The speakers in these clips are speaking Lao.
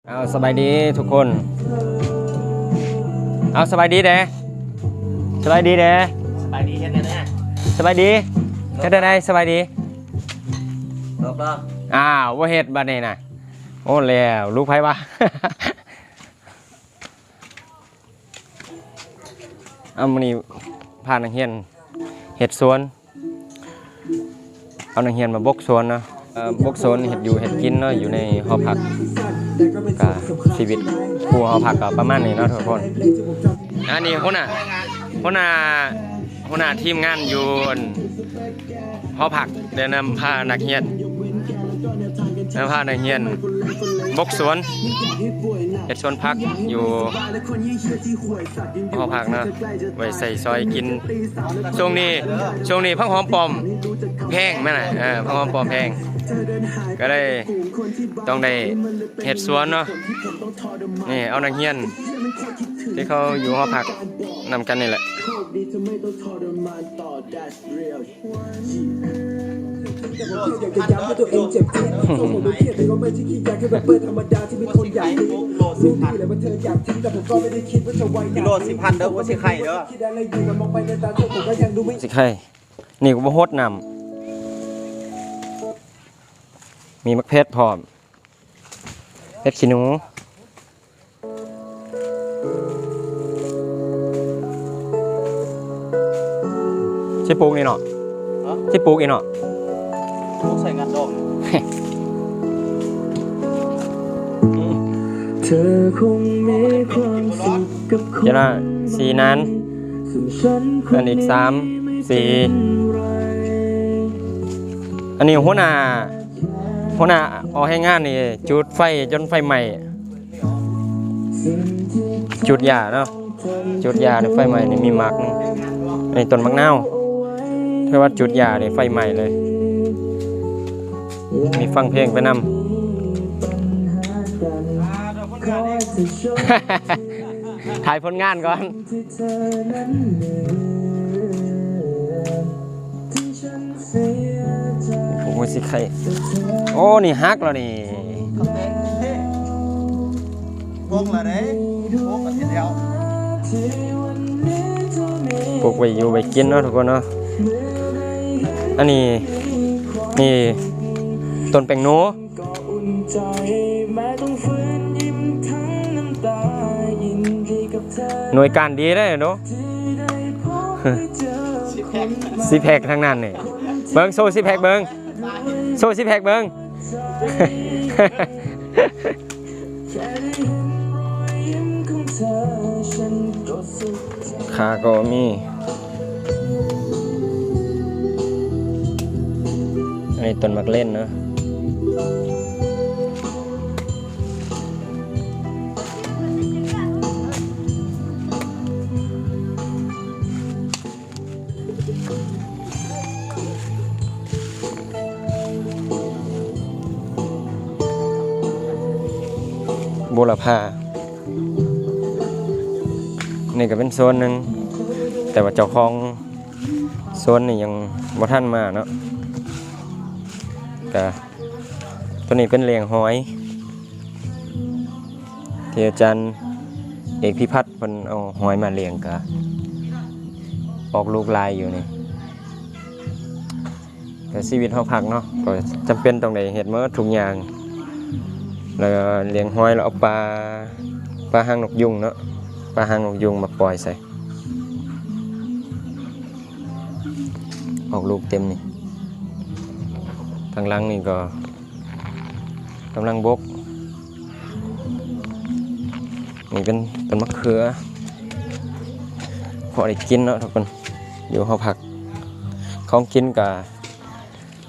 ເອົາ ສະບາຍດີທຸກຄົນ. ເອົາ ສະບາຍດີແດ່ ສະບາຍດີແດ່ ສະບາຍດີເຮັດແດ່ ສະບາຍດີເຮັດແດ່ ສະບາຍດີ. ອ້າວ ບໍ່ເຮັດບາດນີ້ນະ. ໂອ້ ແລ້ວລູກໃຜວະ? ເອົາ ມື້ນີ້ພານັກຮຽນເຮັດສວນ ເອົານັກຮຽນມາບົກສວນເນາະ. ເອີ ບົກສວນເຮັດຢູ່ເຮັດກິນເນາະ ຢູ່ໃນຫໍພັກ. ກະຊີວິດຄູຫໍພັກກະປະມານນີ້ເນາະທຸກຄົນ. ອັນນີ້ຫົວໜ້າ ຫົວໜ້າ ຫົວໜ້າທີມງານຢູ່ ຫໍພັກໄດ້ນຳພານັກຮຽນ ນຳພານັກຮຽນບົກສວນ ເຮັດສວນຜັກຢູ່ຫໍພັກເນາະ ໄວ້ໃຊ້ສອຍກິນ. ຊ່ວງນີ້ ຊ່ວງນີ້ຜັກຫອມປ້ອມແພງແມ່ນນະ ເອີ ຜັກຫອມປ້ອມແພງ ກະເລີຍຕ້ອງໄດ້ເຮັດສວນເນາະ. ນີ້ເອົານັກຮຽນທີ່ເຂົາຢູ່ຫໍພັກນຳກັນນີ້ແຫຼະ. ກິໂລສິບພັນເດີ ບໍ່ຊິໄຂ້ເດີ ຊິໄຂ້. ນີ້ກະບໍ່ຫົດນ້ຳ ມີໝາກເຜັດພ້ອມ ເຜັດຂີ້ໜູ. ຊິປູກນີ້ເນາະ ຊິປູກນີ້ເນາະ. ຕ້ອງໃສ່ງານດອງ ເຈົ້າໜ້າທີ່ນານ ອັນອີກສາມ ສີ່ ອັນນີ້ຫົວໜ້າ ຫົວໜ້າອອກແຮງງານນີ້ ຈູດໄຟຈົນໄຟໄໝ້ ຈູດຢາເນາະ ຈູດຢານີ້ໄຟໄໝ້ນີ້. ມີໝາກ ນີ້ຕົ້ນໝາກນາວ ເພາະວ່າຈູດຢານີ້ໄຟໄໝ້ເລີຍ. ມີຟັງເພງໄປນຳ ຖ່າຍຜົນງານກ່ອນ. ໂອ້ຍ ຊິໄຂ້ ໂອ້ ນີ້ຫັກແລ້ວນີ້ ປົກລະເດ້ ປົກອາທິດແລ້ວ ປົກໄວ້ຢູ່ໄວ້ກິນເນາະທຸກຄົນເນາະ. ອັນນີ້ ນີ້ຕົ້ນແປ້ງນົວ ໜ່ວຍການດີເດ້ເນາະ ຊິແພັກທັງນັ້ນນີ້. ເບິ່ງ ໂຊຊິແພັກເບິ່ງ ໂຊຊິແພັກເບິ່ງ. ຂາກໍມີ ອັນນີ້ຕົ້ນໝາກເລັ່ນເນາະ. ບູລະພາ ນີ້ກະເປັນໂຊນໜຶ່ງ ແຕ່ວ່າເຈົ້າຂອງໂຊນນີ້ຍັງບໍ່ທັນມາເນາະ. ກະ ໂຕນີ້ເປັນລ້ຽງຫອຍ ທີ່ອາຈານເອກພິພັດເພິ່ນເອົາຫອຍມາລ້ຽງ ກະອອກລູກຫຼາຍຢູ່ນີ້. ກະຊີວິດເຮົາພັກເນາະ ກໍຈຳເປັນຕ້ອງໄດ້ເຮັດໝົດທຸກຢ່າງ ແລ້ວກໍລ້ຽງຫອຍ ແລ້ວເອົາປາ ປາຫາງນົກຍຸງເນາະ ປາຫາງນົກຍຸງມາປ່ອຍໃສ່ ອອກລູກເຕັມນີ້. ທາງຫຼັງນີ້ກໍກຳລັງບົກ. ນີ້ເປັນຕົ້ນມະເຂືອ ພໍໄດ້ກິນເນາະທຸກຄົນ ຢູ່ຫໍພັກ. ຂອງກິນກະ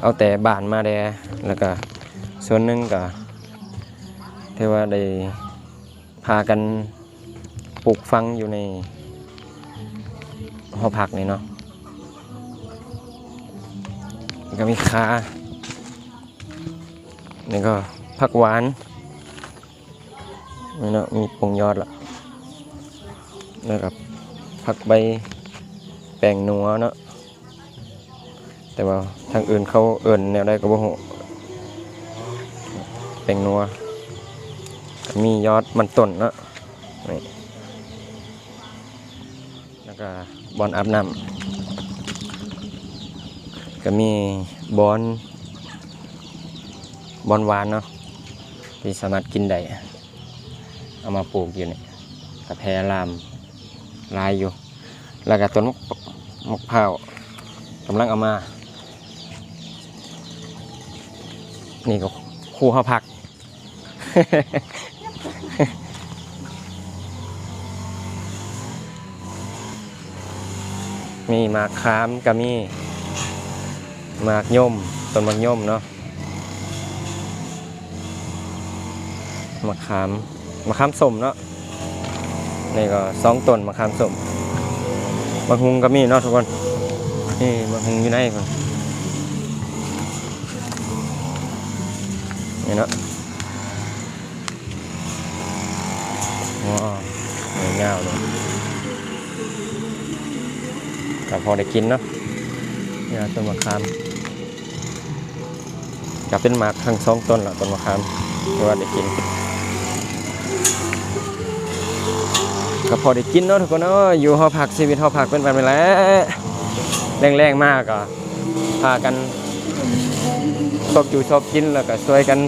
ເອົາແຕ່ບ້ານມາແດ່ ແລ້ວກະສ່ວນໜຶ່ງກະຖືວ່າໄດ້ ພາກັນປູກຝັງຢູ່ໃນຫໍພັກນີ້ເນາະ. ກະມີຂ່າ ນີ້ກໍຜັກຫວານ ນີ້ເນາະ ມີປົງຍອດລະ ແລ້ວກໍຜັກໃບແປ້ງນົວເນາະ. ແຕ່ວ່າທາງອື່ນເຂົາເອີ້ນແນວໃດກໍບໍ່ຮູ້ ແປ້ງນົວ. ມີຍອດມັນຕົ້ນເນາະ ນີ້ ແລ້ວກະບ່ອນອາບນ້ຳ ກະມີບ່ອນ ບ່ອນຫວ່ານເນາະ ທີ່ສາມາດກິນໄດ້ ເອົາມາປູກຢູ່ນີ້ ກະແຜ່ລາມຫຼາຍຢູ່. ແລ້ວກະຕົ້ນໝາກ ໝາກພ້າວກຳລັງເອົາມາ ນີ້ກະຄູ່ເຮົາພັກ ມີໝາກຂາມກະມີ ໝາກຍົມ ຕົ້ນໝາກຍົມເນາະ ໝາກຂາມ ໝາກຂາມສົ້ມເນາະ ນີ້ກໍສອງຕົ້ນໝາກຂາມສົ້ມ. ໝາກຫຸ່ງກໍມີເນາະທຸກຄົນ ນີ້ໝາກຫຸ່ງຢູ່ໃນພຸ້ນ ນີ້ເນາະ ໂອ້ ຍາວເລີຍ ກໍພໍໄດ້ກິນເນາະ ນີ້ລະຕົ້ນໝາກຂາມ. ກໍເປັນໝາກທັງສອງຕົ້ນລະ ຕົ້ນໝາກຂາມ ຖືວ່າໄດ້ກິນ ກໍພໍໄດ້ກິນເນາະທຸກຄົນເນາະ. ຢູ່ຫໍພັກ ຊີວິດຫໍພັກເປັນແບບນີ້ແຫຼະ ແລງໆມາກໍພາກັນຊອບຢູ່ຊອບກິນ ແລ້ວກໍຊ່ວຍກັນ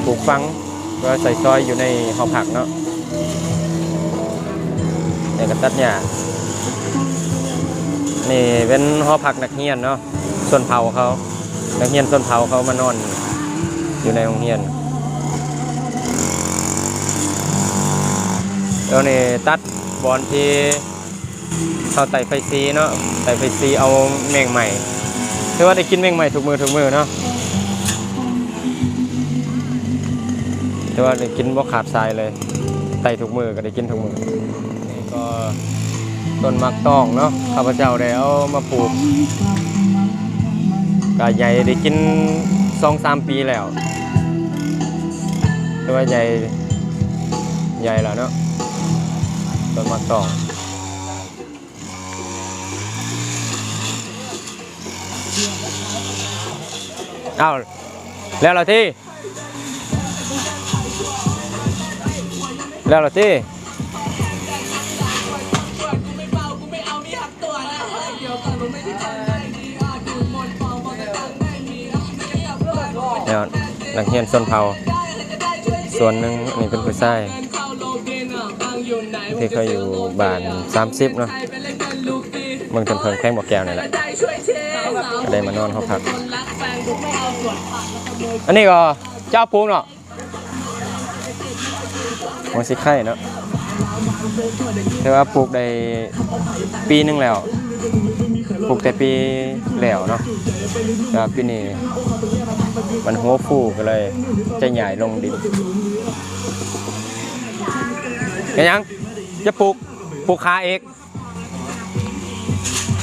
ປູກຝັງ ເພື່ອໃຊ້ສອຍຢູ່ໃນຫໍພັກເນາະ. ນີ້ກໍຕັດຫຍ້າ ນີ້ເປັນຫໍພັກນັກຮຽນເນາະ ຊົນເຜົ່າເຂົາ ນັກຮຽນຊົນເຜົ່າເຂົາມານອນຢູ່ໃນໂຮງຮຽນ. ແລ້ວນີ້ຕັດບ່ອນທີ່ເຂົາໄຕ້ໄຟສີເນາະ ໄຕ້ໄຟສີເອົາແມງໄມ້ ຖືວ່າໄດ້ກິນແມງໄມ້ທຸກມື້ທຸກມື້ເນາະ ຖືວ່າໄດ້ກິນບໍ່ຂາດສາຍເລີຍ ໄຕ້ທຸກມື້ກໍໄດ້ກິນທຸກມື້. ນີ້ກໍຕົ້ນໝາກຕອງເນາະ ຂ້າພະເຈົ້າໄດ້ເອົາມາປູກ ກໍໃຫຍ່ໄດ້ກິນສອງສາມປີແລ້ວ ຖືວ່າໃຫຍ່ ໃຫຍ່ແລ້ວເນາະ ຕົ້ນໝາກຕອງ. ອ້າວ ແລ້ວລະຕິ ແລ້ວລະຕິ ແລ້ວ ນັກຮຽນຊົນເຜົ່າສ່ວນໜຶ່ງ ອັນນີ້ເປັນຜູ້ຊາຍ ທີ່ເຂົາຢູ່ບ້ານສາມສິບເນາະ ເມືອງຕົ້ນເຜິ້ງ ແຂວງບໍ່ແກ້ວນີ້ແຫຼະ ກໍໄດ້ມານອນຫໍພັກ. ອັນນີ້ກໍເຈົ້າປູກເນາະ ໝາກສີໄຄເນາະ ແຕ່ວ່າປູກໄດ້ປີໜຶ່ງແລ້ວ ປູກແຕ່ປີແລ້ວເນາະ ແຕ່ວ່າປີນີ້ມັນຫົວຟູ ກໍເລີຍຈະຍ້າຍລົງດິນ. ເຮັດຫຍັງ? ຈະປູກ ປູກຂາອີກ?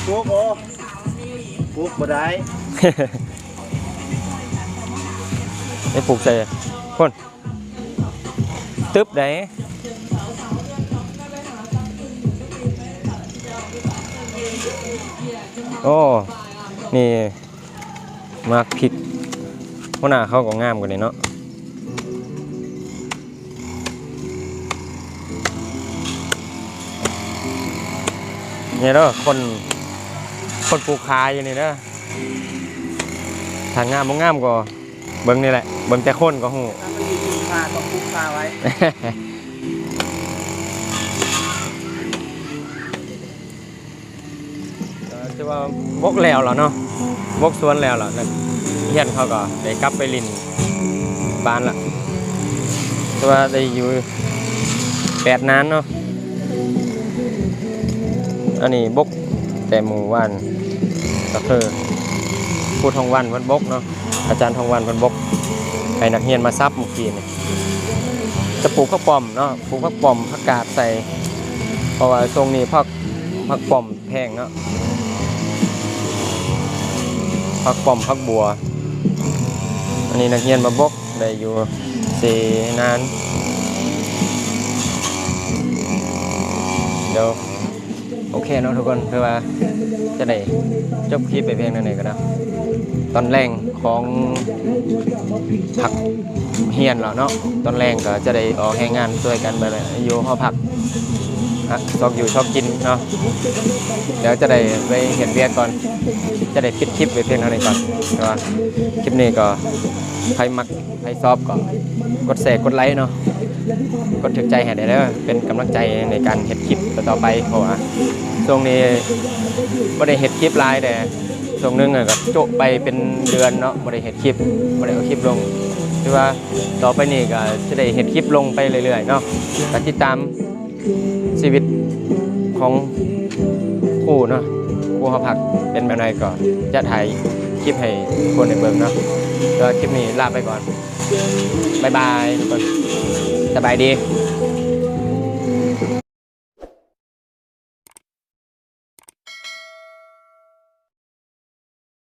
ປູກ ໂອ້ ປູກບໍ່ໄດ້ ໄປປູກໃສ່ພຸ້ນ ຕຶບໃດ. ໂອ້ ນີ້ ໝາກພິກ ຫົວໜ້າເຂົາກໍງາມກວ່ານີ້ເນາະ. ນີ້ເດີ ຄົນ ຄົນປູກຂາຢູ່ນີ້ເດີ ຖ້າງາມບໍ່ງາມກໍເບິ່ງນີ້ແຫຼະ ເບິ່ງແຕ່ຄົນກໍຮູ້ ຖ້າມັນມີຄຸນຄ່າຕ້ອງປູກຂາໄວ້. ກໍຖືວ່າບົກແລ້ວລະເນາະ ບົກສວນແລ້ວລະ ນັກຮຽນເຂົາກໍໄດ້ກັບໄປຫຼິ້ນບ້ານລະ ຖືວ່າໄດ້ຢູ່ແປດນານເນາະ. ອັນນີ້ບົກແຕ່ມື້ວານ ກໍຄືຄູທອງວັນເພິ່ນບົກເນາະ ອາຈານທອງວັນເພິ່ນບົກ ໃຫ້ນັກຮຽນມາສັບມື້ກີ້ນີ້ ຈະປູກຜັກປ້ອມເນາະ ປູກຜັກປ້ອມ ຜັກກາດໃສ່ ເພາະວ່າຊ່ວງນີ້ຜັກ ຜັກປ້ອມ ແພງເນາະ ຜັກປ້ອມ ຜັກບົ່ວ. ອັນນີ້ນັກຮຽນມາບົກໄດ້ຢູ່ສີ່ນານ. ດຽວ ໂອເຄເນາະທຸກຄົນ ຖືວ່າຈະໄດ້ຈົບຄລິບໄປພຽງເທົ່ານີ້ກ່ອນເນາະ. ຕອນແລງຂອງພັກຮຽນແລ້ວເນາະ. ຕອນແລງກໍຈະໄດ້ອອກແຮງງານຊ່ວຍກັນແບບຢູ່ຫໍພັກ ອະ ຊອກຢູ່ຊອກກິນເນາະ. ດຽວຈະໄດ້ໄປເຮັດວຽກກ່ອນ ຈະໄດ້ປິດຄລິບໄວ້ພຽງເທົ່ານີ້ກ່ອນ. ແຕ່ວ່າຄລິບນີ້ກໍ ໃຜມັກໃຜຊອບກໍກົດແຊກົດໄລເນາະ ກົດຖືກໃຈໃຫ້ແດ່ເດີ ເປັນກຳລັງໃຈໃນການເຮັດຄລິບຕໍ່ໆໄປ. ເພາະວ່າຊ່ວງນີ້ບໍ່ໄດ້ເຮັດຄລິບຫຼາຍ ແຕ່ຊ່ວງໜຶ່ງກໍໂຈະໄປເປັນເດືອນເນາະ ບໍ່ໄດ້ເຮັດຄລິບ ບໍ່ໄດ້ເອົາຄລິບລົງ. ຖືວ່າຕໍ່ໄປນີ້ກໍຈະໄດ້ເຮັດຄລິບລົງໄປເລື້ອຍໆເນາະ. ກໍຕິດຕາມຊີວິດຂອງຄູເນາະ ຄູຫໍພັກເປັນແບບໃດ ກໍຈະຖ່າຍຄລິບໃຫ້ທຸກຄົນໄດ້ເບິ່ງເນາະ. ແຕ່ວ່າຄລິບນີ້ລາໄປກ່ອນ ບາຍບາຍທຸກຄົນ ສະບາຍດີ.